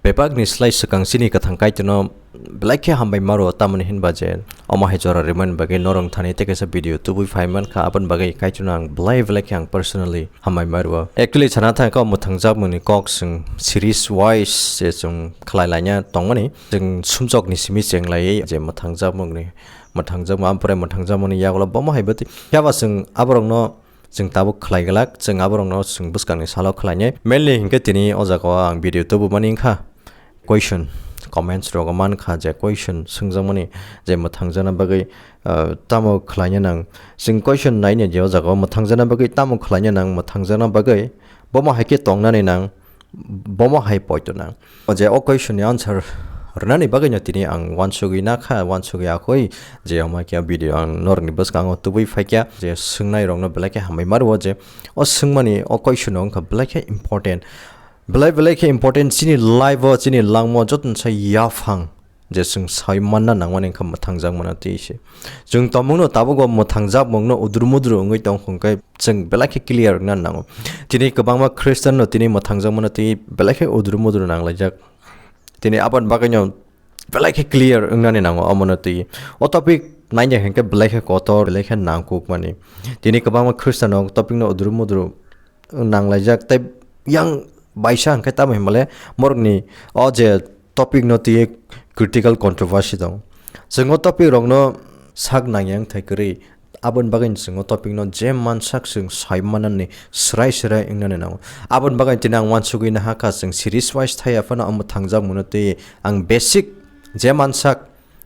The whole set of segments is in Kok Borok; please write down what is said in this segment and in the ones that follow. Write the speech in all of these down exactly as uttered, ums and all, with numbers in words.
Bebakni slai swkang chini kwthang Kaitorno belai khe hambai maro, tamoni hinba je omo hai jora rimani bagwi norok thani tei kaisa video tubui phai mankha, aboni bagwi Kaitorno ang belai belai khe ang personally hambai maro. Actually sana thangkha mwthangjakmungni kok chwng series wise je chwng khlai laina tongmani, chwng sumjokni simi chenglaiwi je mwthangjakmungni, mwthangjakma, ampore mwthangjakmani yagulo bomo hai bwtwi. Phiya ba chwng aborokno chwng tabuk khlai glak, chwng aborokno chwng bwskangni salo khlainai. Mainly hinkhe tini o jagao ang video tubumani wngkha question, comments rogo mankha je question swngjakmani je mwthangjakna bagwi, ah, tamo khlaina nang. Chwng question naina je o jagao mwthangjakna bagwi tamo khlaina nang, mwthangjakna bagwi bomo hai khe tongnani nang, bomo hai poito nang. O je o question ni answer rwnani bagwi no tini ang uansugwi nakha, uansugwi akhoi je omo khe video ang norokni bwskango tubui phaikha je swngnairokno belai khe hambai maro je o swngmani o question no wngkha belai khe important. Belai belai khe important chini life o, chini langma o jotono sai yaphang je chwng sai manna nangmani wngkha mwthangjakmano twi se. Chwng tongmungno tabuk o mwthangjakmungno udru mudru wngwi tong hwnkhe chwng belai khe clear wngna nango. Tini kwbangma Christian no tini mwthangjakmano twi belai khe udru mudru nanglaijak. Tini aboni bagwino belai khe clear wngnani nango omono twi. O topic naina hinkhe belai khe kotor, belai khe nangkukmani. Tini kwbangma Christian no topic no udru mudru nanglaijak tei yang baisa hwnkhe tamo hinmale morokni o je topic no twi critical controversy tong. Chwng o topic rokno sak nangya wngthai kwrwi, aboni bagwi chwng o topic no je mansak chwng sai manani swrai swrai wngnani nango. Aboni bagwi tini ang uansugwi nahakha chwng series wise thaiya phano ang mwthangjakmano twi ang basic je mansak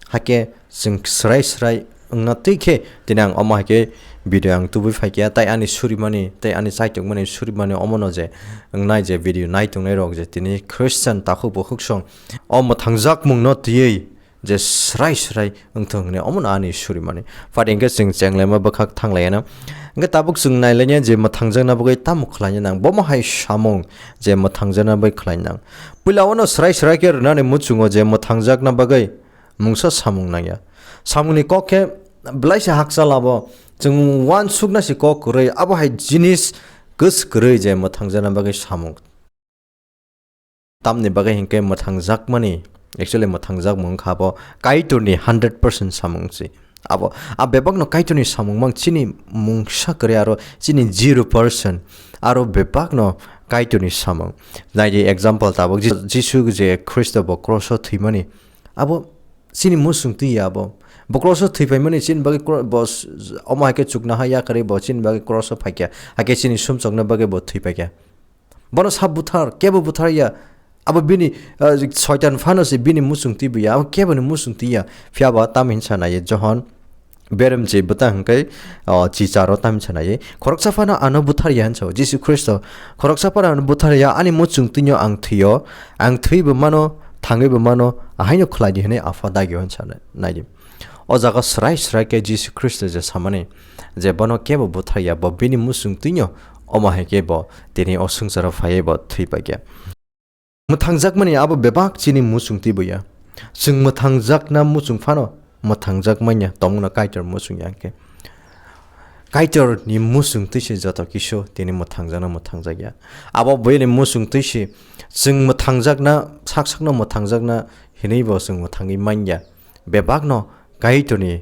Hakhe chwng swrai swrai wngna twi khe tini ang omo hai khe video ang tubui phai kha, tai ani surimani, tai ani chaitokmani surimani omono je wngnai je video nai tongnai rok je tini Christian takhuk bukhuk song o mwthangjakmungno twiwi je swrai swrai wngthung hwnwi omono ani surimani. Phati hwnkhe chwng chenglaima bwkhak thanglaiyana. Hwnkhe tabuk chwng nailaina je mwthangjakna bagwi tamo khlaina nang, bomo hai samung je mwthangjakna bagwi khlaina nang. Puila ono swrai swrai khe rwnani muchungo je mwthangjakna bagwi mungsa samung nangya. Samungni kok khe belai se hakchal abo. Chwng uansukna se kok kwrwi, abo hai jinis kwswk kwrwi je mwthangjakna bagwi samung. Tamni bagwi hinkhe mwthangjakmani, actually mwthangjakmung wngkha abo Kaitorni hundred percent samung se. Abo, a bebakno Kaitorni samung mang chini mungsa kwrwi aro chini zero percent aro bebakno Kaitorni samung. Naidi example tabuk Ji-, Jisu je Khristo bo cross o thwimani, abo chini muchung twi ya abo. Bo cross o thwi phaimani chini bagwi kro-, bo s-, s-, omo hai khe chuknoha yakarwi bo chini bagwi cross o phaikha. Hakhe chini sumsokna bagwi bo thwi phaikha. Bono sa buthar, kebo buthar ya. Abo bini, ah, soitan phano se bini muchung twi ya. Abo kebo ni muchung twi ya. Phiya ba tamo hinsa nai Johon berem je bwtang hwnkhe, o, chicharo tamsa nai. Khoroksa phano ano buthar ya hinsa o Jisu Khristo. Khoroksa phano ano buthar ya, ani muchung twino ang thwio. Ang thwibo mano, thangwibo mano, ahaino khlai di hwnwi Apha dagio hinsa nai. O jaga swrai swrai khe Jisu Khristo je samani, je bono kebo buthar ya, bo bini muchung twino, omo hai khe bo tini o swngcharo phaiwi bo thwi paikha. Mwthangjakmani abo bebak chini muchung twi bo ya. Chwng mwthangjakna muchung phano mwthangjak manya tongmano Kaitor muchung ya hwnkhe. Kaitor ni muchung twi se joto kisu tini mwthangjakna mwthangjak ya. Abo bini muchung twi se chwng mwthangjakna, sak sakno mwthangjakna hinwi bo chwng mwthangwi manya. Bebakno Kaitor ni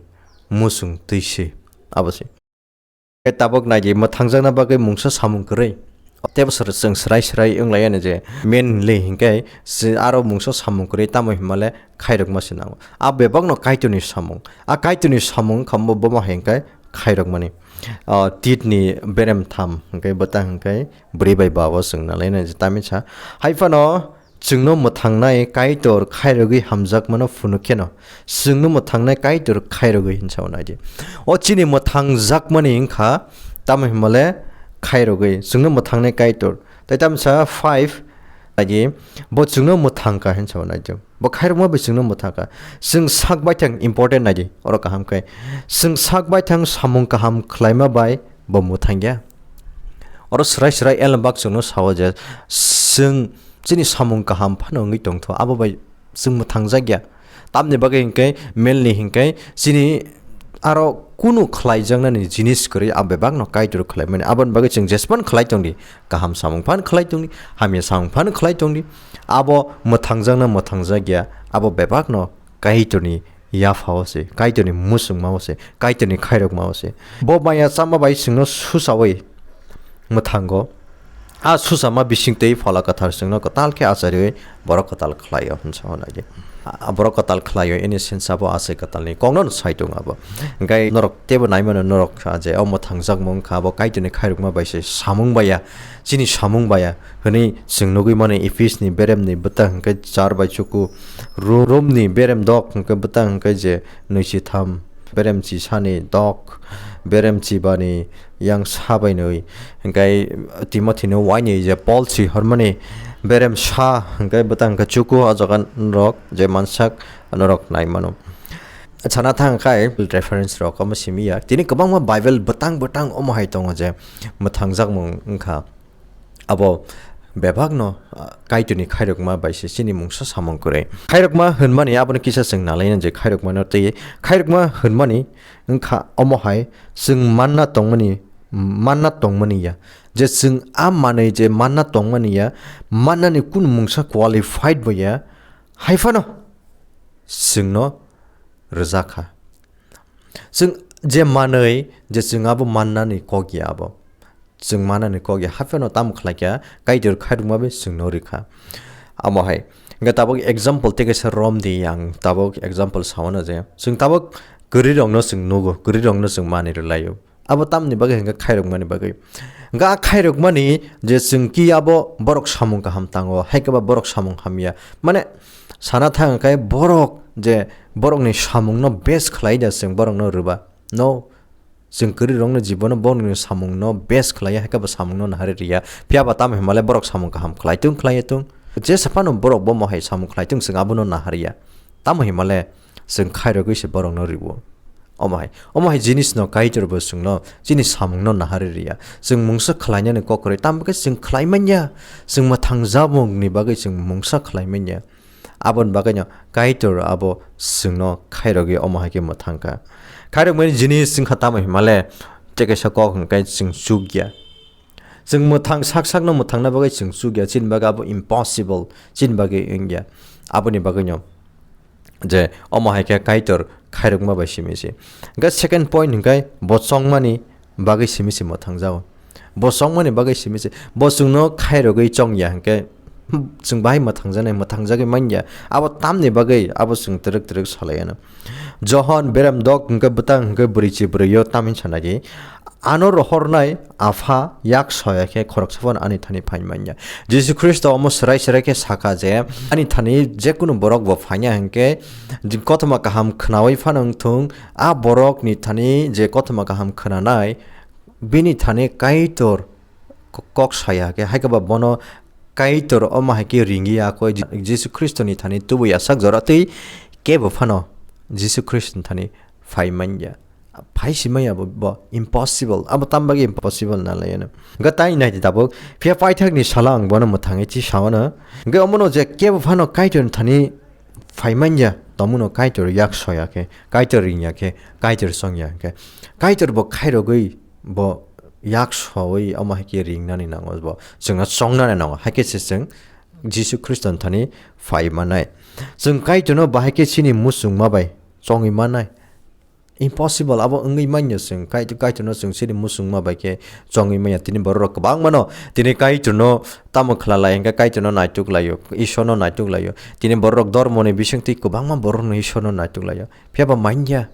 muchung twi se. Abo se. Khe tabuk nai di, mwthangjakna bagwi mungsa samung kwrwi. Tei bo swr-, chwng swrai swrai wng lai ya ni je, mainly hinkhe se aro mungsa samung kwrwi, tamo hinmale khairokma se nango. A bebakno Kaitorni samung. A Kaitorni samung wngkha bo, bomo hai hinkhe khairokmani. O, Tit ni berem tham hinkhe bwtang hinkhe bwrwi bai ba o chwng nalai nai je tamisa. Hai phano, Chwngno mwthangnai Kaitor khairogwi hamjakmano phunuk kheno, chwngno mwthangnai Kaitor khairogwi hinsa nai di. O chini mwthangjakmani wngkha, tamo hinmale khairogwi, chwngno mwthangnai Kaitor. Tai tamsa five, nai di, bo chwngno mwthangkha hinsa nai di. Bo khairokma bai chwngno mwthangkha. Chwng sak baithang important nai di, oro kaham khe. Chwng sak baithang samung kaham khlaima bai bo mwthangya. Oro swrai swrai Ellenberg chwngno sao je, chwng chini samung kaham phano wngwi tongtho, abo bai chwng mwthangjak ya. Tamni bagwi hinkhe, mainly hinkhe chini aro kunu khlaijaknani jinis kwrwi a bebakno Kaitor khlaimani. Aboni bagwi chwng jespan khlai tongdi, kaham samung phan khlai tongdi, hamya samung phan khlai tongdi, abo mwthangjakna mwthangjak ya, abo bebakno Kaitorni yaphao se, Kaitorni muchungmao se, Kaitorni khairokmao se. Bo maya chama bai chwngno suchaui mwthango. A suchama bisingtwi Phola Kwthar chwngno kwtal khe achariui borok kwtal khlaio hwnsa hwnai di. A borok kwtal khlaio, ini sensa bo achai kwtalni kokno sai tongo abo. Hwnkhe norok teibo naimano norok kha je o mwthangjakmung wngkha, abo Kaitorni khairokma bai se samung bai ya, chini samung bai ya hwnwi chwng nugui mano. Ephisni beremni bwtang hwnkhe char bai chuku, Ro-, Romni berem dok hwnkhe bwtang hwnkhe je nwichi tham, berem chisani dok, berem chibani yang sa bai nwi, hwnkhe Timothino uaini je Paul si hormani berem sa hwnkhe bwtang hwnkhe chuku o jaga norok je mansak norok nai mano. Sana thang khai reference rok omo simi ya. Tini kwbangma Bible bwtang bwtang omo hai tongo je mwthangjakmung wngkha. Abo bebakno, ah, Kaitorni khairokma bai se chini mungsa samung kwrwi. Khairokma hwnmani abono kisa chwng nalaina je khairokmano tei khairokma hwnmani wngkha omo hai chwng manna tongmani, manna tongmani ya. Je chwng a manwi je manna tongmani ya, mannani kunu mungsa qualified bo ya, hai phano chwngno rwjak kha. Chwng je manwi je chwng abo mannani kok ya abo. Chwng mannani kok ya hapheno tamo khlai kha, Kaitor khairokma bai chwngno rikha. Amo hai. Hwnkhe tabuk example tei kaisa rom di ang tabuk example sawana je. Chwng tabuk kwrwirokno chwng nugo, kwrwirokno chwng manwi rwlaio. Abo tamni bagwi hwnkhe khairokmani bagwi. Hwnkhe a khairokmani je chwng ki abo borok samung kaham tango, hai khe ba borok samung hamya. Mane sana thang khe borok je borokni samungno base khlai da chwng borokno rwba. No, chwng kwrwirokno jibono borokni samungno base khlai ya, hai khe bo samungno nahari rwya. Phiya ba tamo himale borok samung kaham khlai tung, khlai ya tung. Jesa phano borok bo mohai samung khlai tung, chwng abono nahari ya. Tamo himale chwng khairogwi se borokno rwo. Omo hai, omo hai jinisno Kaitor bo chwngno chini samungno nahari rwya. Chwng mungsa khlainani kok kwrwi, tamo khe chwng khlai man ya. Chwng mwthang jabungni bagwi chwng mungsa khlai man ya. Aboni bagwino Kaitor abo chwngno khairogwi omo hai khe mwthang kha. Khairokmani jinis wngkha tamo himale, tei kaisa kok hwnkhe chwng chuk ya. Chwng mwthang sak sakno mwthangna bagwi chwng chuk ya, chini bagwi abo impossible, chini bagwi wng ya. Aboni bagwino je omo hai khe Kaitor khairokma bai simi se. Hwnkhe second point hwnkhe bo chongmani bagwi simi se mwthang jao. Bo chongmani bagwi simi se. Bo chwngno khairogwi chong ya hwnkhe chwng bahai mwthangjaknai, mwthangjagwi man ya. Abo tamni bagwi abo chwng twrwk twrwk salai ano. Johon berem dok hwnkhe bwtang hwnkhe bwrwi chi bwrwi o tamni sanadi. Ano rohornai Apha yak soya khe khoroksa phano ani thani phai man ya. Jisu Khristo omo swrai swrai khe sakha je, ani thani jekunu borok bo phai ya hwnkhe, kothoma kaham khnaui phano wng thung, a borokni thani je kothoma kaham khnanai, bini thani Kaitor k-, kok saya khe, hai khe ba bono Kaitor omo hai khe ringya koi, Ji-, Jisu Khristoni thani tubui ya sak jora tei kebo phano Jisu Khristoni thani phai man ya. Phai si manya bo, bo impossible. Abo tam bagwi impossible na lai ano. Hwnkhe tai nai di tabuk. Phiya paithakni sala ang bono mwthangwi chi sao no. Hwnkhe omono je kebo phano Kaitorni thani phai man ya. Tomono Kaitor yak soya khe, Kaitor ring ya khe, Kaitor song ya khe. Kaitor bo khairogwi bo yak soui omo hai khe ringnani nango bo. Chwngno chongnani nango. Hai khe se chwng Jisu Khristoni thani phai manai. Chwng Kaitorno bahai khe chini muchungma bai chongwi manai. Impossible, abo wngwi manya chwng, Kaitor, Kaitorno chwng chini muchungma bai khe chongwi manya. Tini borok rok kwbangma no, tini Kaitorno tamo khwlalai hwnkhe Kaitorno naituk laio, Ishwarno naituk laio. Tini borok rok dormoni bisingtwi kwbangma borokno Ishwarno naituk laio. Phiya ba manya,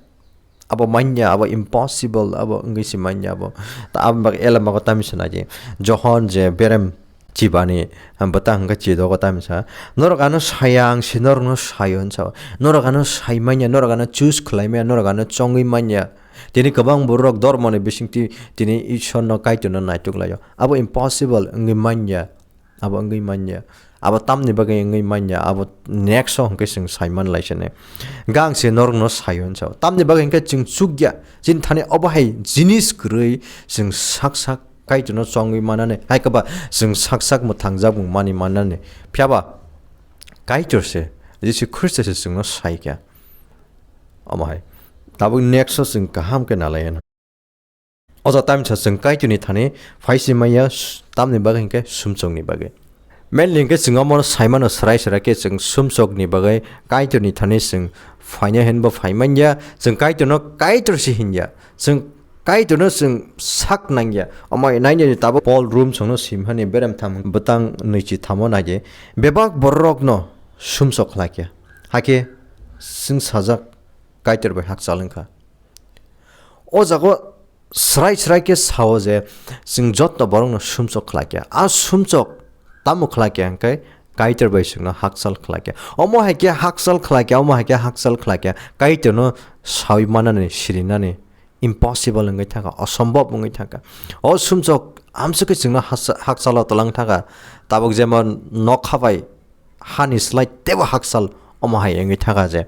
abo manya, abo impossible, abo wngwi se manya abo. Ta aboni bagwi elemago tamisa nai di. Johon je berem chibani, ah, bwtang hwnkhe chidogo tamisa. Norok ano saya, ang se norokno saio hinsa. Norok ano sai manya, norok ano choose khlai manya, norok ano chongwi manya. Tini kwbang borok dormoni bisingtwi tini Ishwarno, Kaitorno naituk laio. Abo impossible wngwi manya. Abo wngwi manya. Abo tamni bagwi wngwi manya. Abo next o hwnkhe chwng sai man lai sene. Gang se norokno saio hinsa. Tamni bagwi hwnkhe chwng chukya. Chini thani obo hai jinis kwrwi chwng sak sak Kaitorno chongwi manani, hai khe ba chwng sak sak mwthangjak mung mani manani. Phiya ba Kaitor se, Jisu Khristo se chwngno sai kha. Omo hai. Tabuk next o chwng kaham khe nalai anw. O jaga tamsa chwng Kaitorni thani phaisi manya, s-, tamni bagwi hinkhe sumsokni bagwi. Mainly hinkhe chwng omo saimano, swrai swrai khe chwng sumsokni bagwi Kaitorni thani chwng phaina hinbo phai manya, chwng Kaitorno Kaitor se hinya, chwng Kaitorno chwng sak nangya. Omo nainani tabuk Paul Rom songno simhani berem tham bwtang nwichi thamo naidi, bebak bororokno sumsok khlaikha, hakhe chwng sajak Kaitor bai hakchal wngkha. O jaga o swrai swrai khe sao je, chwng joto borokno sumsok khlaikha. A sumsok tamo khlaikha hwnkhe Kaitor bai chwngno hakchal khlaikha. Omo hai khe hakchal khlaikha, omo hai khe hakchal khlaikha. Kaitorno sawi manani, sirinani impossible wngwi thangkha, osombhob wngwi thangkha. O sumsok amsukhe chwngno haksa-, hakchalo twlang thangkha. Tabuk jemon nokha bai hani slai teibo hakchal omo hai wngwi thangkha je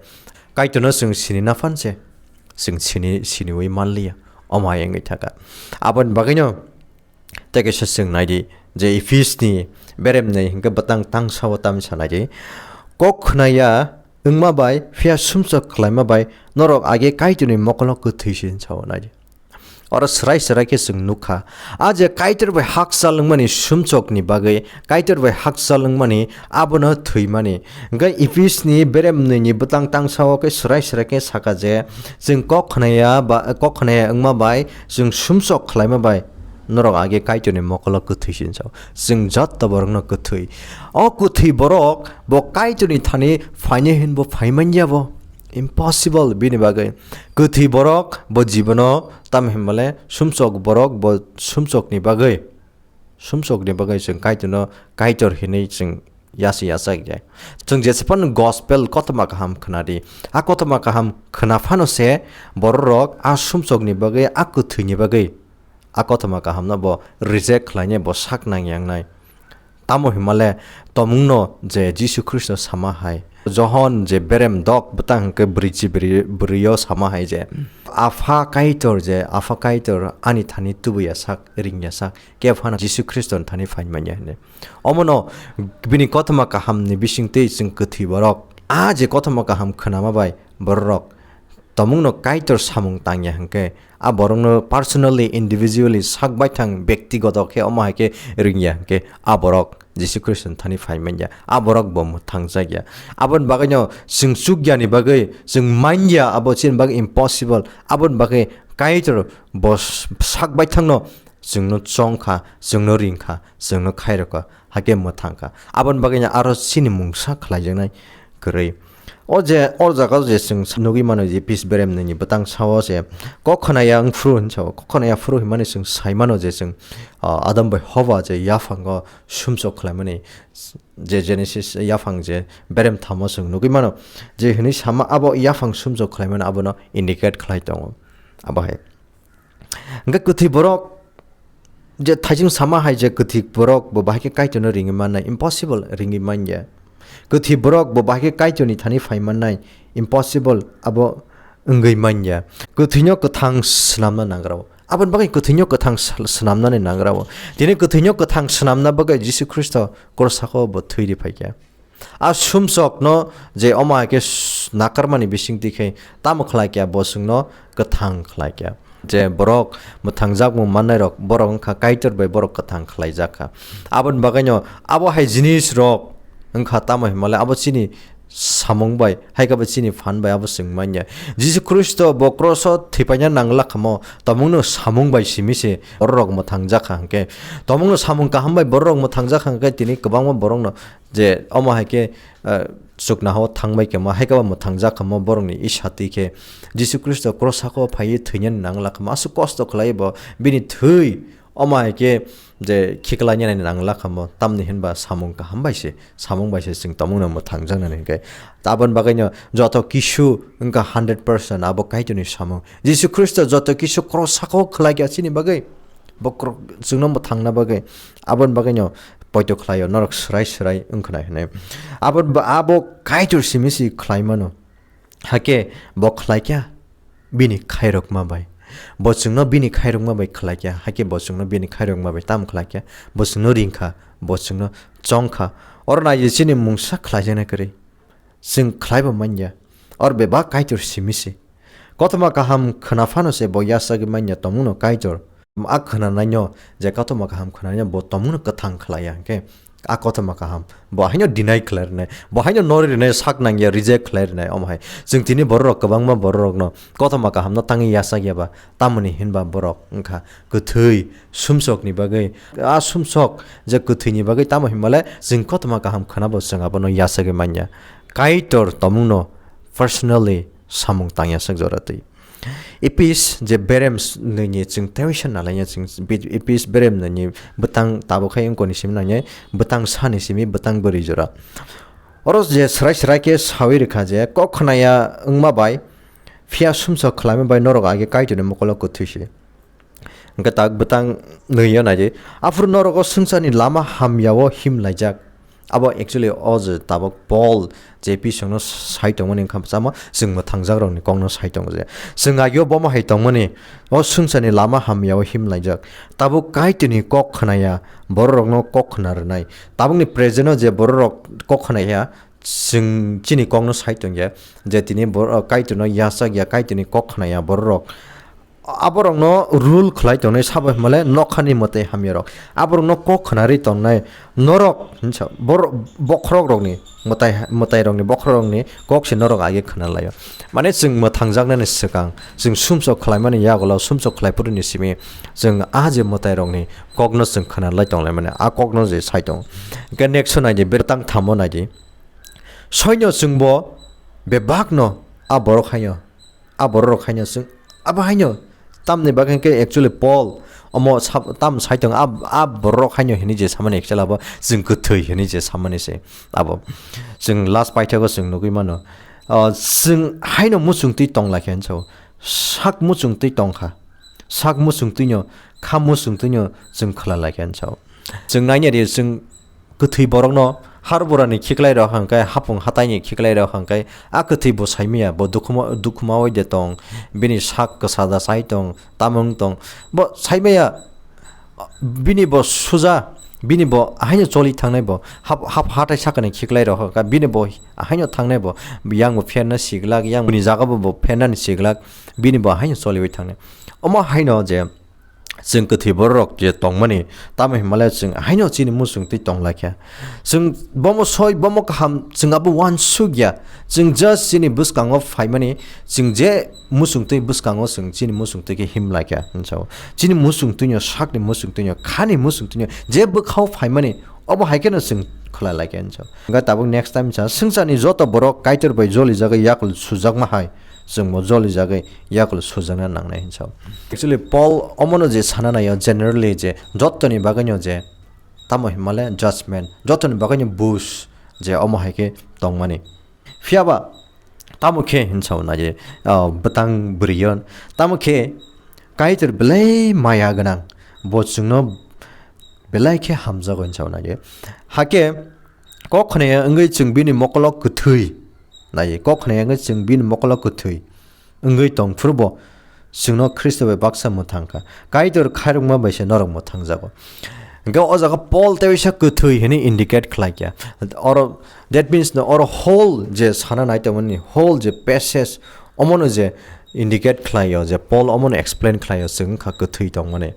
Kaitorno chwng sini na phan se chwng sini, siniwi manliya, omo hai wngwi thangkha. Aboni bagwino tei kaisa chwng naidi je Ephes ni berem nwi hinkhe bwtang tang sao tamsa naidi, kok khnaya wngma bai phiya sumsok khlaima bai norok age Kaitorni mokolo kwthwi se sao naidi. Oro swrai swrai khe chwng nukha. A je Kaitor bai hakchal wngmani sumsokni bagwi, Kaitor bai hakchal wngmani abono thwimani. Hwnkhe Ephes ni berem nwi ni bwtang tang sao khe swrai swrai khe saka je, chwng kok khnaya ba, kok khnaya wngma bai, chwng sumsok khlaima bai, norok age Kaitorni mokolo kwthwi se sao. Chwng joto borokno kwthwi. O kwthwi borok bo Kaitorni thani phainai hinbo phai manya bo. Impossible bini bagwi. Kwthwi borok bo jibono, tamo hinmale sumsok borok bo sumsokni bagwi, sumsokni bagwi chwng Kaitorno Kaitor hinwi chwng yasi yachak ya. Chwng jesephano gospel kothoma kaham khnadi, a kothoma kaham khna phano se bororok a sumsokni bagwi, a kwthwini bagwi a kothoma kahamno bo reject khlainai, bo sak nangyangnai. Tamo hinmale tomungno je Jisu Khristo sama hai, Johon je berem dok bwtang hwnkhe brwichi bri-, brwi o sama hai je, Apha Kaitor je, Apha Kaitor ani thani tubuya sak, ringya sak, kebo phano Jisu Khristo ni thani phai manya hinwi. Omono bini kothoma kahamni bisingtwi chwng kwthwi borok, a je kothoma kaham khnama bai bororok tomungno Kaitor samung tangya hwnkhe, a borokno personally, individually, sak baithang, bektigoto khe omo hai khe ringya hwnkhe, a borok Jisu Khristo ni thani phai manya, a borok bo mwthangjakya. Aboni bagwino chwng chukyani bagwi chwng manya, abo chini bagwi impossible. Aboni bagwi Kaitor bo s-, sak baithangno chwngno chongkha, chwngno ringkha, chwngno khairokha, hakhe mwthangkha. Aboni bagwino aro chini mungsa khlaijaknai kwrwi. O je, o jaga je chwng sa-, nugwi mano je Ephes berem nwi ni bwtang sao je, kok khnaya wngphuru hinwi sao, kok khnaya phuru hinmani chwng sai mano je chwng, ah, Adam bai Hoba je yaphango sumsok khlaimani, je Genesis yaphang je berem thamo chwng nugwi mano, je hinwi sama abo yaphang sumsok khlaimani abono indicate khlai tongo. Abo hai. Hwnkhe kwthwi borok je thaising sama hai je kwthwi borok bo bahai khe Kaitorno ringwi mannai, impossible, ringwi manya. Kwthwi borok bo bahai khe Kaitorni thani phai mannai, impossible, abo wngwi manya. Kwthwino kwthang swnamna nangrao. Aboni bagwi kwthwino kwthang sal-, swnamnani nangrao. Tini kwthwino kwthang swnamna bagwi Jisu Khristo krosa o bo thwi ri phaikha. A sumsokno je omo hai khe s-, nakarmani bisingtwi khe tamo khlai kha, bo chwngno kwthang khlai kha. Je borok mwthangjakmung mannairok, borok wngkha Kaitor bai borok kwthang khlaijak kha. Aboni bagwino abo hai jinisrok wngkha, tamo hinmale abo chini samung bai, hai khe bo chini phan bai abo chwng manya. Jisu Khristo bo kroso thwipaina nangla khamo, tomungno samung bai simi se bororok mwthangjak kha hwnkhe, tomungno samung kaham bai bororok mwthangjak kha hwnkhe, tini kwbangma borokno je omo hai khe, eh, chuknohao thangbai khe ma, hai khe bo mwthangjak kha mo borokni isa twi khe. Jisu Khristo krosa o phaiwi thwinani nangla kha mo, aswk kosto khlai bo bini thwi omo hai khe je khiklainani nangla kha mo, tamni hinba samung kaham bai se, samung bai se chwng tomungno mwthangjaknani hwnkhe. Aboni bagwino joto kisu wngkha hundred percent abo Kaitorni samung. Jisu Khristo joto kisu krosa o khlai kha chini bagwi, bo kro-, chwngno mwthangna bagwi. Aboni bagwino poito khlaio, norok swrai swrai wngkha nai hwnwi. Abo, abo Kaitor simi se khlai mano. Hakhe bo khlai kha bini khairokma bai. Bo chwngno bini khairokma bai khlai kha, hakhe bo chwngno bini khairokma bai tamo khlai kha, bo chwngno ring kha, bo chwngno chong kha. Oro nai je chini mungsa khlaijaknai kwrwi. Chwng khlai bo man ya. Oro bebak Kaitor simi se. Kothoma kaham khwna phano se bo yachagwi manya tongmungno Kaitor. A khwnanaino je kothoma kaham khwnanaino bo tongmungno kwthang khlaiya hwnkhe a kothoma kaham bo haino deny khlai rwnai, bo haino nori rwnai, sak nangya, reject khlai rwnai. Omo hai chwng tini bororok kwbangma bororokno kothoma kahamno tangwi yachakya ba, tamoni hinba borok wngkha kwthwi sumsokni bagwi. A sumsok je kwthwini bagwi, tamo hinmale chwng kothoma kaham khwnabo chwng abono yachagwi manya. Kaitor tongmungno personally samung tangya sak jora twi. Epis je berem s-, nini chwng teisa nalaina chwng bi-, Epis berem nini bwtang tabuk khai wngkoni simi nangya, bwtang sani simi bwtang bwrwi jora. Oro je srai srai khe sawi rwkha je kok khwnaya wngma bai, phiya sumsok khlaima bai norok age Kaitorni mokolo kwthwi se. Hwnkhe tak bwtang nwi yo naidi. Aphuru norok o swngcharni lama hamya o him laijak. Abo actually o je tabuk Paul je Epesongno sai tongmani wngkha, chama chwng mwthangjakrokni kokno sai tongo je. Chwng ageo bomo hai tongmani, o swngcharni lama hamya o him laijak. Tabuk Kaitorni kok khwnaya, bororokno kok khwna rwnai. Tabukni present o je bororok kok khwnaya, chwng chini kokno sai tongya. Je tini bor-, Kaitorno yachak ya, Kaitorni kok khwnaya bororok. Aborokno rule khlai tongnai sabo himale nokhani mwtai hamyarok. Aborokno kok khwnarwi tongnai norok hinsa bor-, bokhorokrokni mwtai, mwtairokni bokhorokrokni kok se norok age khwna laio. Mane chwng mwthangjaknani swkang, chwng sumsok khlaimani yagulo sumsok khlai phuruni simi chwng a je mwtairokni kokno chwng khwna lai tonglai mani, a kokno je sai tongo. Hwnkhe next o naidi, bwtang thamo naidi. Soino chwngbo bebakno a borok haino, a bororok haino chwng abo haino. Tamni bagwi hwnkhe actually Paul omo sab-, tam sai tongo, a, a bororok haino hinwi je samani actually abo chwng kwthwi hinwi je samani se abo. Chwng last paithago chwng nugwi mano, ah, chwng haino muchungtwi tong laikha hinwi sao. Sak muchungtwi tongkha. Sak muchungtwino, kha muchungtwino chwng khwla laikha hinwi sao. Chwng naina di, chwng kwthwi borokno har burani khiklai rok hwnkhe, hapung hataini khiklai rok hwnkhe, a kwthwi bo saimaya, bo dukhuma, dukhuma oi de tong, bini sak kwsa da sai tong, tamung tong, bo saimaya, bini bo suja, bini bo ahaino choli thangnai bo, hap, hap hatai sakani khiklai rok hwnkhe, bini bo ahaino thangnai bo, yang bo pherna siglak, yang bini jaga bo, bo phernani siglak, bini bo ahaino choliwi thangnai. Omo haino je, chwng kwthwi bororok je tongmani, tamo hinmale chwng haino chini muchungtwi tong laikha. Chwng bomo soi, bomo kaham, chwng abo uansuk ya. Chwng just chini bwskango phaimani, chwng je muchungtwi bwskango chwng chini muchungtwi khe him laikha, hinwi sao. Chini muchungtwino, sakni muchungtwino, khani muchungtwino, je bwkhao phaimani, obo hai kheno chwng khwlai laikha, hinwi sao. Hwnkhe tabuk next time sa, swngcharni joto borok Kaitor bai jolijagwi yakul sujakma hai, chwngbo jolijagwi yakul sujakna nangnai hinwi sao. Actually, Paul omono je sana naio, generally je jotoni bagwino je tamo hinmale judgment, jotoni bagwino buj je omo hai khe tongmani. Phiyaba tamo khe hinwi sao na je, ah, bwtang bwrwiyo, tamo khe Kaitor belai maya gwnang, bo chwngno belai khe hamjago hinwi sao na je. Hakhe kok khwnaya wngwi chwng bini mokolo kwthwi, nai, kok khwnaya wngwi chwng bini mokolo kwthwi wngwi tong phuru bo chwngno Khristo bai baksa mwthang kha. Kaitor khairokma bai se norok mwthangjago. Hwnkhe o jaga Paul tei waisa kwthwi hwnwi indicate khlai kha. Oro, that means no, oro whole je sana nai tongmani, whole je passage, omono je indicate khlaio, je Paul omono explain khlaio, chwng wngkha kwthwi tongmani.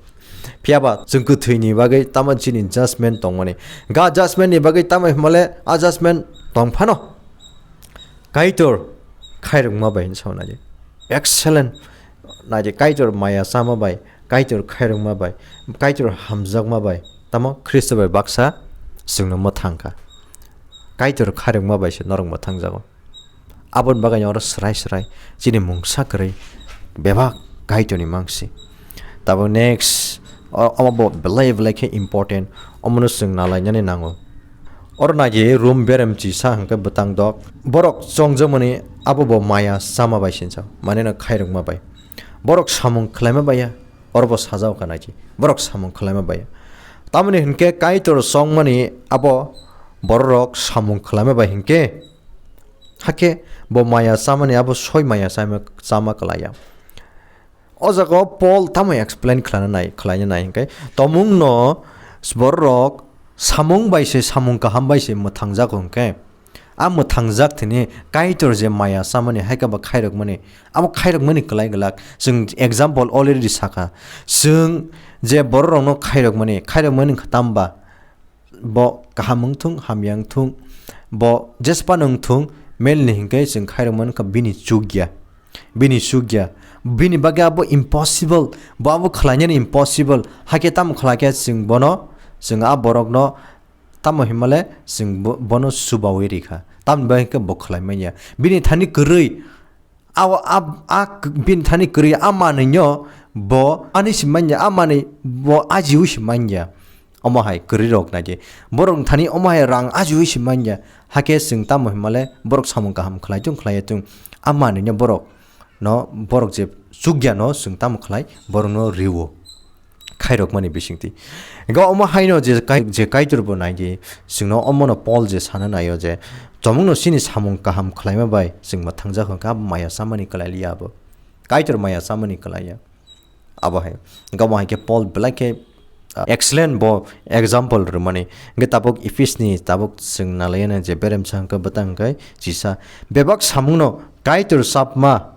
Phiyaba chwng kwthwini bagwi tamo chini judgment tongmani. Ga judgment ni bagwi tamo himale a judgment tong phano Kaitor khairokma bai hinwi sao naidi. Excellent. Naidi Kaitor maya chama bai, Kaitor khairokma bai, Kaitor hamjakma bai, tamo Khristo bai baksa chwngno mwthang kha. Kaitor khairokma bai se norok mwthangjago. Aboni bagwi oro srai srai chini mungsa kwrwi bebak Kaitorni mangsi. Tabuk next, o-, omo bo belai belai khe important, omono chwng nalainani nango. Oro naidi Rom beremchi sa hwnkhe bwtang dok. Borok chongjakmani abo bo maya chama bai sinsa, mane no khairokma bai. Borok samung khlaima baiya, oro bo sajao kha naidi. Borok samung khlaima baiya. Tamoni hwnkhe Kaitor chongmani abo bororok samung khlaima bai hwnkhe, hakhe bo maya chamani abo soi maya chama, chama kwlaiya. O jaga o Paul tamo explain khlaina nai, khlaina nai hwnkhe, tomungno bororok samung bai se, samung kaham bai se mwthangjago hwnkhe, A mwthangjak thini Kaitor je maya chamani, hai khe ba khairokmani, abo khairokmani kwlai glak. Chwng example already sakha. Chwng je bororokno khairokmani, khairokmani wngkha tamba? Bo kaham wngthung, hamya wngthung, bo jesphano wngthung, melni hinkhe chwng khairokmani wngkha bini chukya. Bini chukya. Bini bagwi abo impossible, bo abo khlainani impossible. Hakhe tamo khlaikhe chwng bono, chwng a borokno tamo hinmale chwng bo-, bono chubawi rikha. Tamni bagwi khe bo khlai manya. Bini thani kwrwi, a, a, a, bini thani kwrwi a manwino bo ani si manya, a manwi bo ajiui si manya. Omo hai kwrwi rok naidi. Borok thani omo hai rang ajiui si manya. Hakhe chwng tamo hinmale borok samung kaham khlai tung khlai tung. A manwino borok no borok je chukya no chwng tamo khlai borok no riwo. Khairokmani bisingtwi. Ga omo haino je kai-, je Kaitor bo naidi, chwngno omono Paul je sana naio je, chomungno chini samung kaham khlaima bai chwng mwthangjak hwnkha, maya chamani kwlai liya abo. Kaitor maya chamani kwlaiya. Abo hai. Gamo hai khe Paul belai khe, ah, excellent bo example rwmani. Hwnkhe tabuk Ephes ni tabuk chwng nalaiyana je berem sa hwnkhe bwtang hwnkhe chisa. Bebak samungno Kaitor chapma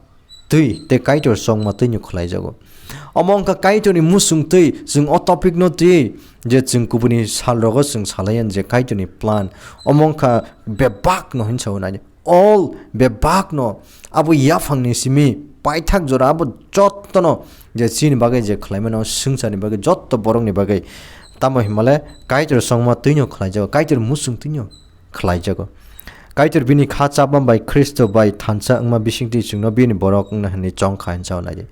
twi tei Kaitor chongma twino khlaijago. Omo wngkha Kaitorni muchung twi, chwng o topic no twi je chwng kubuni sal rogo chwng salaiyan je Kaitorni plan. Omo wngkha bebak no hinsa o nai. All bebak no abo yaphang ni simi paithak jora abo jotto no je chini bagwi je khlaimano swngcharni bagwi jotto borok ni bagwi tamo hinmale Kaitor chongma twino khlaijago, Kaitor muchung twino khlaijago. Kaitor bini kha chapma bai Khristo bai thansa wngma bisingtwi chwngno bini borok wngna hwnwi chong kha hinsa o nai.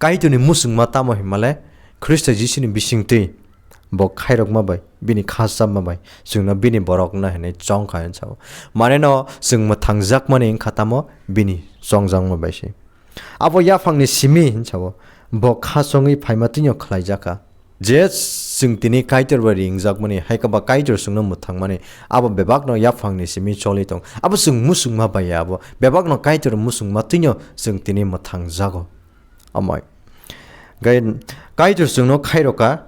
Kaitorni muchungma tamo hinmale Khristo Jisuni bisingtwi bo khairokma bai, bini kha chapma bai chwngno bini borok wngna hwnwi chong kha hinsa o. Maneno chwng mwthangjakmani wngkha tamo bini chongjakma bai se. Abo yaphangni simi hinsa o, bo kha chongwi phaima twino khlaijakha. Je chwng tini Kaitor bai ringjakmani, hai khe ba Kaitor chwngno mwthangmani, abo bebakno yaphangni simi choli tong. Abo chwng muchungma bai ya abo. Bebakno Kaitor muchungma twino chwng tini mwthangjago. Amai. Gai-, Kaitor chwngno khairokha,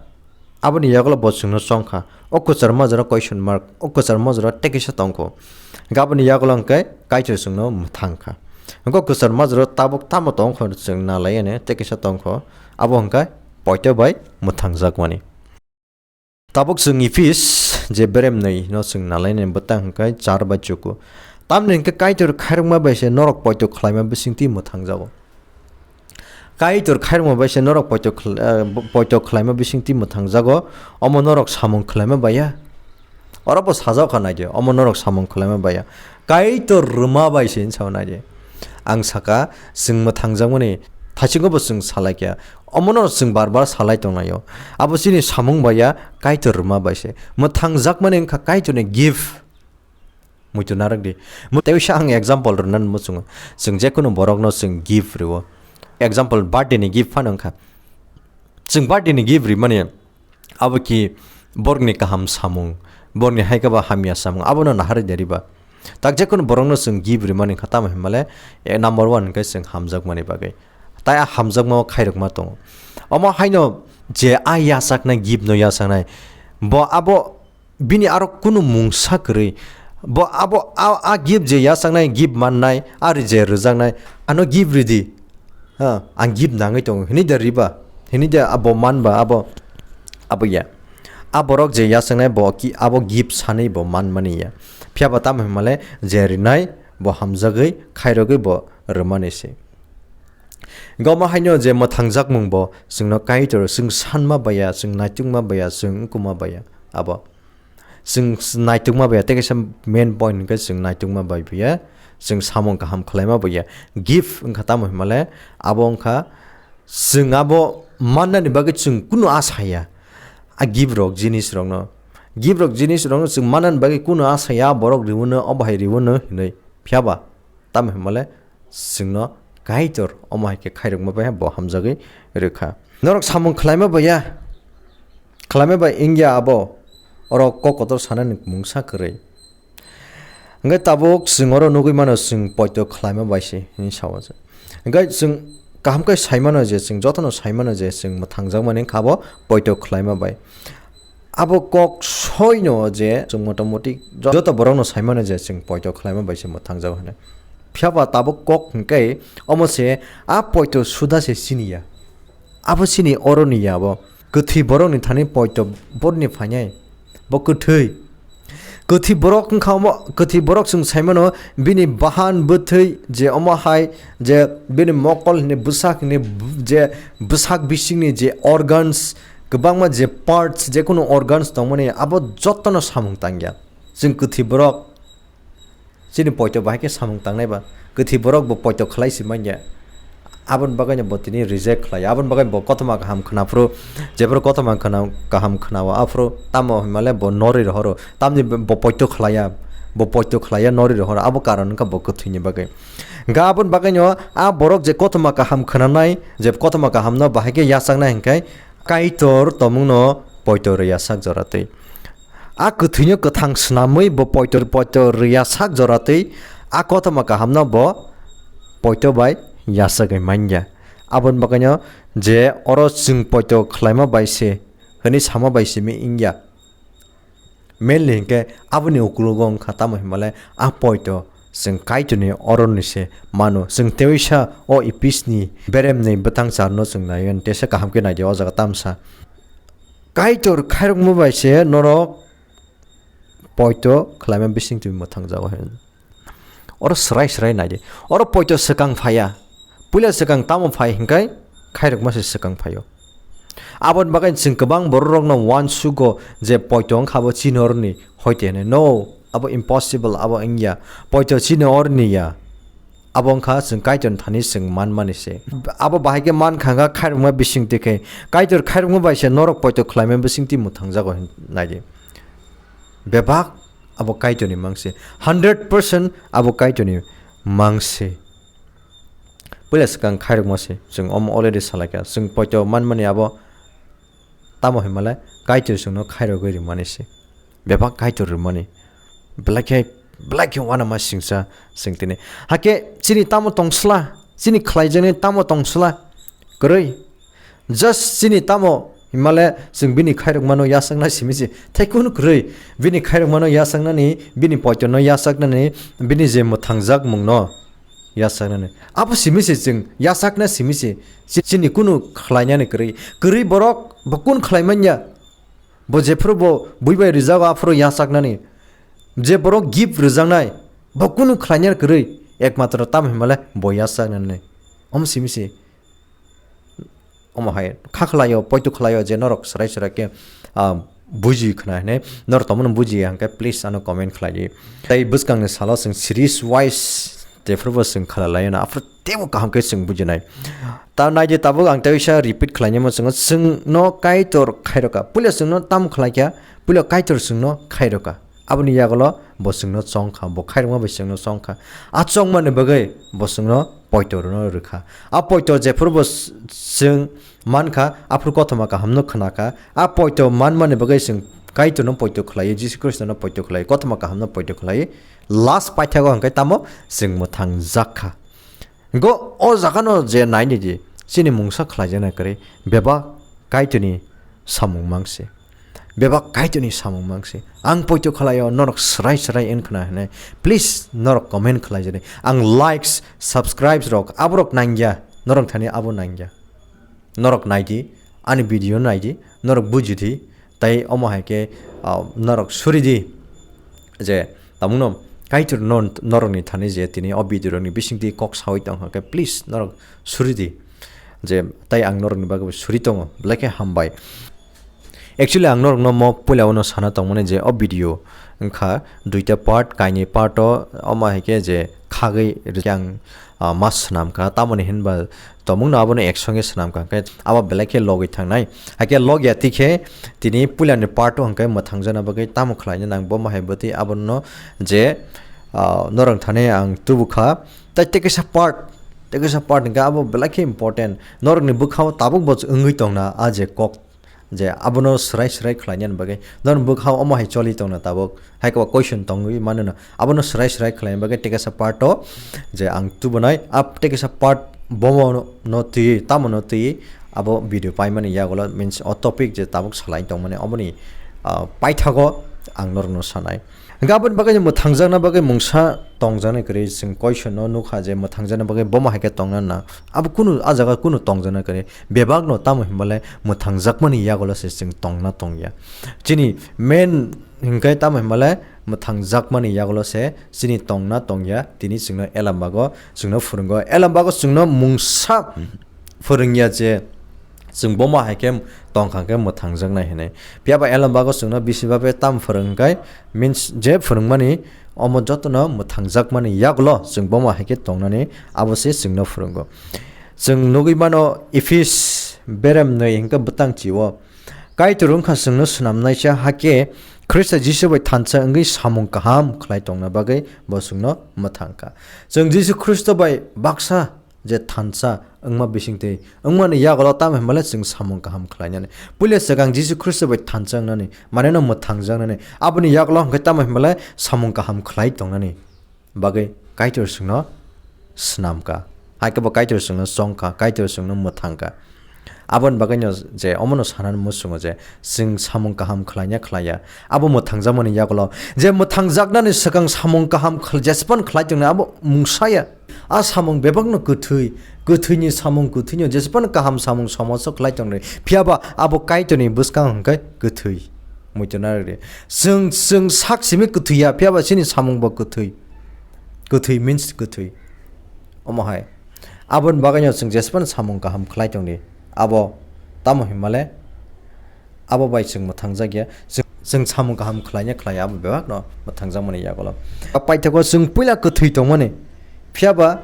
aboni yagulo bo chwngno chongkha. O kwchar majra question mark, o kwchar majra tekisa tongkho. Gaboni yagulo hwnkhe Kaitor chwngno mwthangkha. Hwnkhe kwchar majra tabuk tamo tongkho chwng nalaiya ne tekisa tongkho. Abo hwnkhe poito bai mwthangjakmani. Tabuk chwng Ephis je beremnwi no chwng nalainani bwtang hwnkhe char bai chuku. Tamni hwnkhe Kaitor khairokma bai se norok poito khlaima bisingtwi mwthangjago. Kaitor khairokma bai se norok poito khl-, eh, bo-, poito khlaima bisingtwi mwthangjago, omo norok samung khlaima bai ya. Oro bo sajak kha naidi, omo norok samung khlaima bai ya. Kaitor rwma bai se hinsa naidi. Ang saka, chwng mwthangjakmani thaisingo bo chwng salai kha. Omono chwng bar bar salai tonglaio. Abo chini samung bai ya, Kaitor rwma bai se. Mwthangjakmani wngkha Kaitorni gift. Muitu narwk di. Mu-, tei bisa ang example rwna muchungo. Chwng jekunu borokno chwng gift rwo. Example, birthday ni gift phano wngkha. Chwng birthday ni gift rimani abo ki borokni kaham samung, borokni hai khe ba hamya samung, abono naharwi de riba. Tak jekunu borokno chwng gift rimani kha, tamo hinmale, eh, number one hwnkhe chwng hamjakmani bagwi. Tai a hamjakmao khairokma tongo. Omo haino je a yachaknai gift no yachaknai, bo abo bini aro kunu mungsa kwrwi. Bo abo a, a gift je yachaknai, gift mannai, ari je rwjaknai, ano gift ridi. Ha, ang gift nangwi tongo. Hini de riba. Hini de abo manba abo, abo ya. A borok je yachaknai bo ki abo gift sanwi bo manmani ya. Phiya ba tamo hinmale je rinai bo hamjagwi khairogwi bo rwmani se. Goma haino je mwthangjakmung bo chwngno Kaitor chwng sanma baya, chwng naitukma baya, chwng wngkuma baya. Abo. Chwng s-, naitukma baya, tei kaisa main point hwnkhe chwng naitukma bai baya, chwng samung kaham khlaima baya. Gift wngkha tamo hinmale, abo wngkha chwng abo mannani bagwi chwng kunu asa ya. A gift rok, jinis rokno, gift rok, jinis rokno chwng mannani bagwi kunu asa ya, borok riwino, obo hai riwino hinwi. Phiya ba? Tamo hinmale, chwngno Kaitor omo hai khe khairokma bai bo hamjagwi rwkha. Norok samung khlaima bai ya, khlaima bai wngya abo, oro kok kotor sanani mungsa kwrwi. Hwnkhe tabuk chwng oro nugwi mano chwng poito khlaima bai se hwnwi sao se. Hwnkhe chwng kaham khe sai mano je, chwng jotono sai mano je chwng mwthangjakmani wngkha abo poito khlaima bai. Abo kok soino je chwng motamoti jo-, joto borokno saimano je chwng poito khlaima bai se mwthangjago hwnwi. Phiya ba tabuk kok hwnkhe omo se a poito suda se siniya. Abo sini oroni ya abo. Kwthwi borokni thani poito borni phainai. Bo kwthwi. Kwthwi borok wngkha omo, kwthwi borok chwng saimano bini bahan bwthwi je omo hai je bini mokol hwnwi bwsak hwnwi b-, je bwsak bisingni je organs, kwbangma je parts, jekunu organs tongmani abo jotono samung tangya. Chwng kwthwi borok chini poito bahai khe samung tangnai ba, kwthwi borok bo poito khlai si manya. Aboni bagwi no bo tini reject khlai, aboni bagwi bo kothoma kaham khwnaphuru, jephuru kothoma khwna-, kaham khwnao aphuru tamo hwnmale bo norwi rohoro, tamni bo poito khlaiya, bo poito khlaiya norwi rohoro, abo karon wngkha bo kwthwini bagwi. Ga aboni bagwi no a borok je kothoma kaham khwnanai, je kothoma kaham no bahai khe yachaknai hwnkhe Kaitor tomungno poito rwya sak jora twi. A kwthwino kwthang swnamwi bo poito, poito rwya sak jora twi a kothoma kahamno bo poito bai yachagwi manya. Aboni bagwino je oro chwng poito khlaima bai se hwnwi sama bai simi wngya. Mainly hinkhe aboni uklogo wngkha tamo hinmale a poito chwng Kaitorni oroni se mano. Chwng teisa o Ipisni beremni bwtang charno chwng naiwi teisa kaham khe naidi o jaga tamsa. Kaitor khairokma bai se norok poito khlaima bisingtwi mwthangjago hin. Oro swrai swrai naidi. Oro poito swkang phaiya. Puila swkang tamo phai hinkai khairokma se swkang phaio. Aboni bagwi chwng kwbang bororokno uansugo je poito wngkha abo chinorni hoite hinwi. No, abo impossible, abo wngya. Poito chinorni ya. Abo wngkha chwng Kaitorni thani chwng manmani se. Abo bahai khe mankha wngkha khairokma bisingtwi khe. Kaitor khairokma bai se norok poito khlaima bisingtwi mwthangjago hin naidi. Bebak abo Kaitorni mang se. Hundred percent abo Kaitorni mang se. Puila swkang khairokma se. Chwng omo already salaikha. Chwng poito manmani abo tamo hinmale Kaitor chwngno khairogwi rwmani se. Bebak Kaitor rwmani. Belai khe, belai khe uanama singsa chwng tini. Hakhe chini tamo tongsla, chini khlaijaknai tamo tongsla. Kwrwi. Just chini tamo hinmale chwng bini khairokmano yachakna simi se. Tei kunu kwrwi. Bini khairokmano yachaknani, bini poitono yachaknani, bini je mwthangjak mungno yachaknani. Abo simi se chwng yachakna simi se. Chi-, chini kunu khlainani kwrwi. Kwrwi borok bo kun khlai manya? Bo jephuru bo bui bai rwjago aphuru yachaknani. Je borok gift rwjaknai, bo kunu khlainani kwrwi. Ekmatro tamo hinmale bo yachaknani. Omo simi se. Omo hai kha khlaio, poito khlaio je norok swrai swrai khe, ah, buji khna hinwi. Norok tongmano buji ya hwnkhe please ano comment khlai di. Tei bwskangni salo chwng series wise jephuru bo chwng khlai laio na, aphuru teibo kaham khe chwng bujinai. Ta naidi tabuk ang tei waisa repeat khlainai mo chwngno, chwngno Kaitor khairokha. Puila chwngno tamo khlaikha, puila Kaitor chwngno khairokha. Aboni yagulo bo chwngno chongkha, bo khairokma bai chwngno chongkha. A chongmani bagwi bo chwngno poito rwno rwkha. A poito jephuru bo s-, chwng mankha, aphuru kothoma kahamno khnakha. A poito manmani bagwi chwng Kaitorno poito khlaiwi, Jisu Khristono poito khlaiwi, kothoma kahamno poito khlaiwi, last paithago hwnkhe tamo chwng mwthangjakha. Go o jagano je naini di, chini mungsa khlaijaknai kwrwi, bebak Kaitorni samung mangse. Bebak Kaitorni samung mangse. Ang poito khlaio, norok swrai swrai wngkhna hinwi. Please, norok comment khlaijadi. Ang likes, subscribes rok, aborok nangya. Norok thani abo nangya. Norok naidi, ani video naidi, norok bujidi. Tai omo hai khe, ah, norok suridi. Je, tamungno Kaitor no-, norokni thani je tini o video rokni bisingtwi kok sawi tong hwnkhe, please, norok suridi. Je, tai ang norokni bagwi suri tongo, belai khe hambai. Actually, ang norokno mok puila uno sana tongmani je o video wngkha duita part, kainwi part o, omo hai khe je khagwi rikhe ang, ah, ma swnamkha, tamoni hinba tomungno abono ek songe swnamkha, hwnkhe abo belai khe logwi thangnai. Hakhe logya tikhe tini puilani part o hwnkhe mwthangjakna bagwi tamo khlaina nang bo ma hai bwtwi abono je, ah, norok thani ang tubukha. Tai tei kaisa part, tei kaisa part hwnkhe abo belai khe important. Norokni bwkhao tabuk bo wngwi tongna a je kok, je abono swrai swrai khlainani bagwi. Norokni bwkhao omo hai choli tongna tabuk. Hai khe bo question tongwi mano no. Abono swrai swrai khlaina bagwi tei kaisa part o je ang tubunai, a tei kaisa part bomo no twi, tamo no twi abo video paimani yagulo, means o topic je tabuk salai tongmani, oboni ah, paithago ang norokno sanai. Hwnkhe aboni bagwi mwthangjakna bagwi mungsa tongjaknai kwrwi chwng question no nukha je mwthangjakna bagwi bomo hai khe tongna nang. Abo kunu, ah jaga kunu tongjaknai kwrwi. Bebakno tamo hinmale mwthangjakmani yagulo se chwng tongna tongya. Chini main hinkhe tamo hinmale mwthangjakmani yagulo se chini tongna tongya tini chwngno Elambago chwngno phwrwngo. Elambago chwngno mungsa phwrwngya je chwng bomo hai khe tongkha khe mwthangjaknai hinwi. Phiya ba Elambago chwngno bisi babe tam phwrwng khe means je phwrwngmani omo jotono mwthangjakmani yagulo chwng bomo hai khe tongnani abo se chwngno phwrwngo. Chwng nugwi mano Ephis berem nwi hinkhe bwtang chi-o. Kaitor wngkha chwngno swnamnaisa hakhe Khrista Jisu bai thansa wngwi samung kaham khlai tongna bagwi bo chwngno mwthangkha. Chwng Jisu Khristo bai baksa je thansa wngma bisingtwi wngmani yagulo tamo hinmale chwng samung kaham khlainani. Puila swkang Jisu Khristo bai thansa wngnani, maneno mwthangjaknani. Aboni yagulo hwnkhe tamo hinmale samung kaham khlai tongnani bagwi Kaitor chwngno swnamkha. Hai khe bo Kaitor chwngno chongkha, Kaitor chwngno mwthangkha. Aboni bagwino je omono sanani muchungo je chwng samung kaham khlaina khlaiya, abo mwthangjakmani yagulo je mwthangjaknani swkang samung kaham khl-, jespan khlai tongnai abo mungsaya. A samung bebakno kwthwi, kwthwini samung kwthwino jespan kaham samung somoso khlai tongnai. Phiya ba abo Kaitorni bwskang hwnkhe kwthwi. Muitu narwkdi. Chwng, chwng sak simi kwthwi ya, phiya ba chini samung bo kwthwi. Kwthwi means kwthwi. Omo hai. Aboni bagwino chwng jespan samung kaham khlai tongdi. Abo tamo hinmale abo bai chwng mwthangjakya. Chwng, chwng samung kaham khlaina khlaiya abo bebakno mwthangjakmani yagulo. Paithago chwng puila kwthwi tongmani. Phiya ba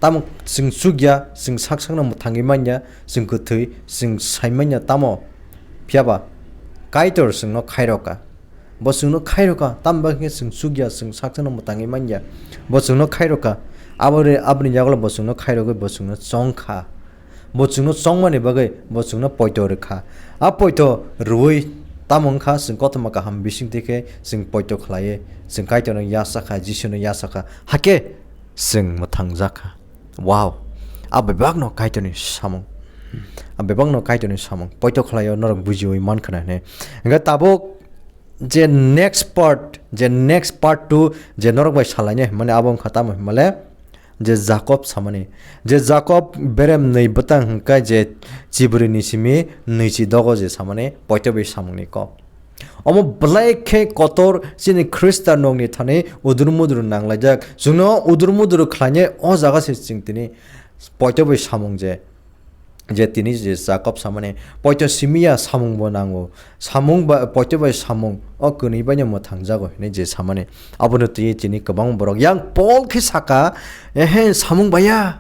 tamo chwng chukya, chwng sak sakno mwthangwi manya, chwng kwthwi, chwng sai manya tamo. Phiya ba Kaitor chwngno khairokha. Bo chwngno khairokha, tamo ba khe chwng chukya, chwng sakchano mwtangwi manya. Bo chwngno khairokha. Aboni, aboni yagulo bo chwngno khairogwi bo chwngno chongkha. Bo chwngno chongmani bagwi bo chwngno poito rwkha. A poito rwui tamo wngkha chwng kothoma kaham bisingtwi khe chwng poito khlaiwi chwng Kaitorno yachakha, Jisuno yachakha. Hakhe chwng mwthangjakha. Wow. A bebakno Kaitorni samung. A bebakno Kaitorni samung. Poito khlaio norok bujiwi mankha na hwnwi. Hwnkhe tabuk je next part, je next part two je norok bai salainai hwnmani abo wngkha tamo hwnmale je Jakob samani. Je Jakob berem nwi bwtang hwnkhe je chibrini simi nwichi dogo je samani poito bai samungni kok. Omo belai khe kotor chini Khristanokni thani udur mudur nanglaijak. Chwngno udur mudur khlainai o jaga se chwng tini poito bai samung je, je tini je Jakob samani, poito simiya samung bo nango. Samung ba, poito bai samung o kwnwi baino mwthangjago hinwi je samani. Abono twi tini kwbang borok yang Pol khe saka, "Ehe, samung baya.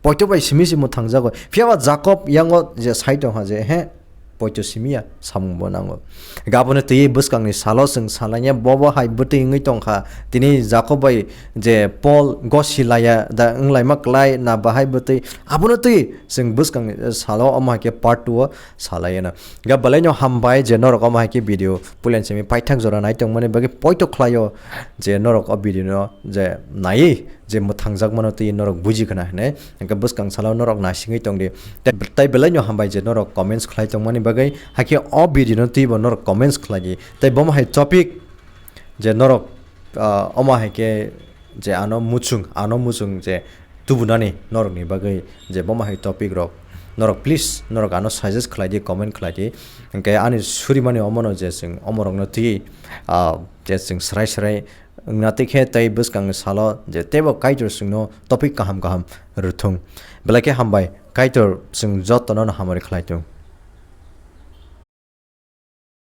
Poito bai simi se mwthangjago." Phiya ba Jakob yango je sai tongkha je, "Ehe, poito simiya samung bo nango." Abono twi bwskangni salo chwng salainai bobo hai bwtwi wngwi tongkha. Tini Jakob bai je Pol gosi laya da wnglaima klai na bahai bwtwi. Abono twi chwng bwskangni salo omo hai khe part two o salaiyano. Ga belaino hambai je norok omo hai khe video puilan simi paithak jora nai tongmani bagwi poito khlaio je norok o video no je naiwi je mwthangjakmano twi norok buji khna hwnwi. Hwnkhe bwskang salo norok naisingwi tongdi. Tei, tei belaino hambai je norok comments khlai tongmani bagwi, hakhe o video no twibo norok comments khlai di. Tei bomo hai topic je norok, ah, omo hai khe je ano muchung, ano muchung je tubunani norokni bagwi je bomo hai topic rok norok please norok ano suggest khlai di, comment khlai di. Hwnkhe ani surimani omono je chwng omorokno twi, ah, je chwng srai srai wngna twi khe tei bwskangni salo je teibo Kaitor chwngno topic kaham kaham rwthung. Belai khe hambai, Kaitor chwng jotono hamari khlai thung.